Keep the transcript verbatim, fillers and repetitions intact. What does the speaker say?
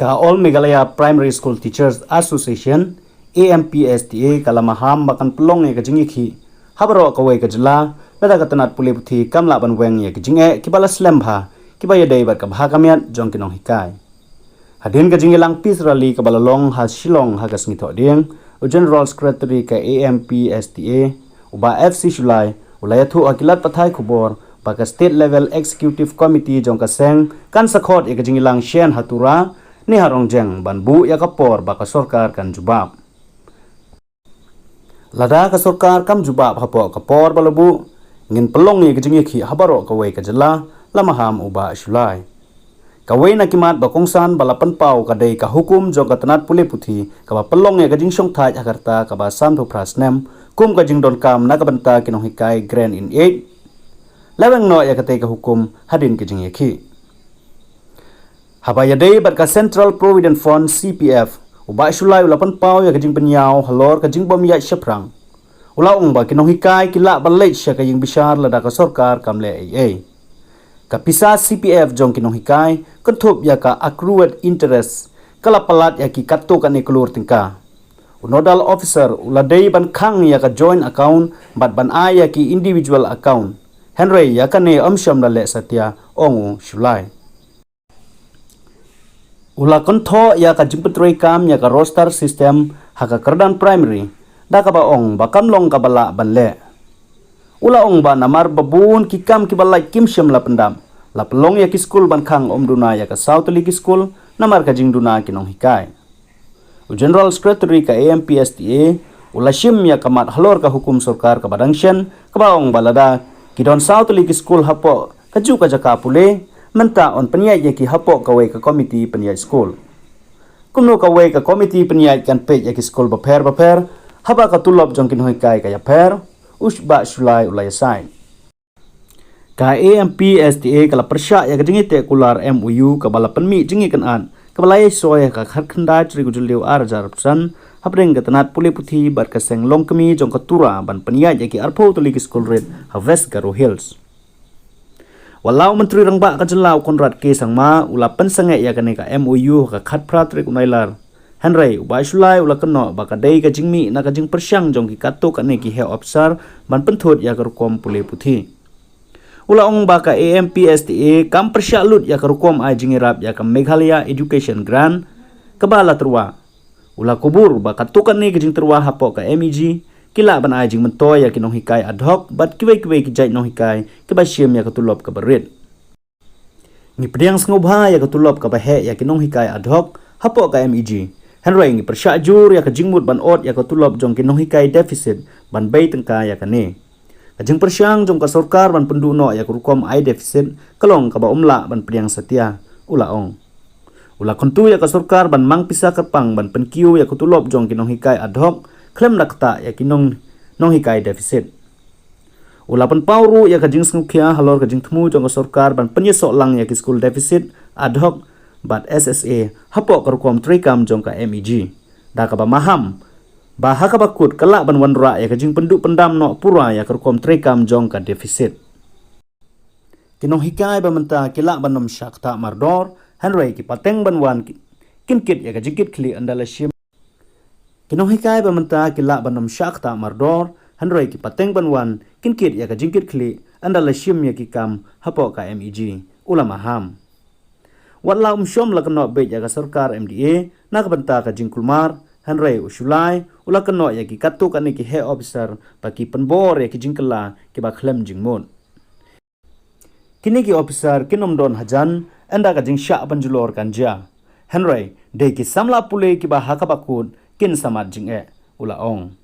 Ka All Meghalaya Primary School Teachers Association, A M P S T A, ka la maham ba kan pynlong ïa ka jingïakhih ha baroh kawei ka jylla lada ka tnat pule puthi kam lah ban weng ïa ki jingeh kiba la slem bha kiba ïadei bad ka bha ka miat jong ki nonghikai. Hadien ka jingïalang peace rally kaba la long ha Shillong ha ka sngi Thohdieng, u General Secretary ka A M P S T A, u Bah F C Shullai, u la ïathuh ha ki lad pathai khubor ba ka State Level Executive Committee jong ka seng kan sa khot ïa ka jingïalang shen ha Tura ne ha Rongjeng ban buh ïa ka por ba ka sorkar kan jubab. Lada ka sorkar kam jubab hapoh ka por ba la buh, ngin pynlong ïa ka jingïakhih ha baroh kawei ka jylla, la maham u Bah Shullai. Kawei na ki mat ba kongsan ba la pynpaw ka dei ka hukum jong ka tnat pule puthi kaba pynlong ïa ka jingshongthait ha ka rta kaba sanphew phra snem kum ka jingdonkam na ka bynta ki nonghikai Grant in Aid. La weng noh ïa katei ka hukum hadien ka jingïakhih. Haba ïadei bad ka Central Provident Fund, C P F, u Bah Shullai u la pynpaw ïa ka jingpynïaw halor ka jingbym ïaid shaphrang. U la ong ba ki nonghikai ki lah ban leit sha ka ïing bishar lada ka sorkar kam leh ei ei. Ka pisa C P F jong ki nonghikai kynthup ïa ka accrued interest ka la palat ïa ki katto katne klur tyngka. U nodal officer u la dei ban khang ïa ka joint account bad ban ai ïa ki individual account. Hynrei ïa kane ym shym la leh satia, ong u Shullai. U la kynthoh ïa ka jingpyntreikam ïa ka roster system ha ka kyrdan primary, da kaba ong ba kam long kaba lah ban leh. U la ong ba namar ba bun ki kam kiba lait kim shym la pyndap, la pynlong ïa ki skul ban khang ym duna ïa ka saw tylli ki skul namar ka jingduna ki nonghikai. U General Secretary ka A M P S T A u la shim ïa ka mat halor ka hukum sorkar kaba dang shen kaba ong ba lada ki don saw tylli ki skul hapoh kajuh ka jaka pule, mynta yn pynïaid ïa ki hapoh kawei ka komiti pynïaid skul. Kumno kawei ka komiti pynïaid kan peit ïa ki skul bapher bapher haba ka tulop jong ki nonghikai ka ïapher, u Bah Shullai u la ïasaid. Ka A M P S T A ka la pyrshah ïa ka jingïateh kular M O U kaba la pynmih jingïakynad kaba la ïasoi ha ka khatkhyndai tarik u Jylliew ar hajar arphew san hapdeng ka tnat pule puthi bad ka seng longkmie jong ka Tura ban pynïaid ïa ki arphew tylli ki skul rit ha West Garo Hills. Wat la u Myntri Rangbah ka jylla u Conrad K Sangma u la pynsangeh ïa kane ka M O U ha ka khatphra tarik u Nailar, hynrei u Bah Shullai u la kynnoh ba ka dei ka jingmih na ka jingpyrshang jong ki katto katne ki heh ophisar ban pynthut ïa ka rukom pule puthi. U la ong ba ka A M P S T A kam pyrshah lut ïa ka rukom ai jingïarap ïa ka Meghalaya Education Grant kaba la tyrwa. U la kubur ba katto katne ka jingtyrwa hapoh ka M E G ki lah ban ai jingmyntoi ïa ki nonghikai ad hoc bad kiwei kiwei ki jait nonghikai kiba shim ïa ka tulop kaba rit. Ngi pdiang sngewbha ïa ka tulop kaba heh ïa ki nonghikai ad hoc hapoh ka M E G. Hynrei ngi pyrshah jur ïa ka jingmut ban ot ïa ka tulop jong ki nonghikai deficit ban bei tyngka ïa kane. Ka jingpyrshang jong ka sorkar ban pynduh noh ïa ka rukom ai deficit ka long kaba ym lah ban pdiang satia, u la ong. U la kyntu ïa ka sorkar ban mang pisa kyrpang ban pynkiew ïa ka tulop jong ki nonghikai ad hoc khlem da ktah ïa ki nong, nonghikai deficit. U la pynpaw ruh ïa ka jingsngewkhia halor ka jingthmu jong ka sorkar ban pynïasoh lang ïa ki skul deficit ad hoc bad S S A hapoh ka rukom treikam jong ka M E G, da kaba maham ba ha kaba kut ka lah ban wanrah ïa ka jingpynduh pyndam noh pura ïa ka rukom treikam jong ka deficit. Ki nonghikai ba mynta ki lah ban ym shah ktah mardor, hynrei ki pateng ban wan ki, kin kit ïa ka jingkit khlieh ynda la shim. Ki nonghikai ba mynta ki lah ban ym shah ktah mardor, hynrei ki pateng ban wan kin kit ïa ka jingkit khlieh ynda la shim ïa ki kam hapoh ka M E G, u la maham. Wat la um shym la kynnoh beit ïa ka sorkar M D A na ka bynta ka jingkulmar, hynrei u Shullai u la kynnoh ïa ki katto katne ki heh ophisar ba ki pynbor ïa ki jingkylla kiba khlem jingmut. Kine ki ophisar kin ym don hajan ynda ka jingshah pynjulor kan jia. Hynrei dei ki samla pule kiba ha kaba kut kin samat jingeh, u la ong.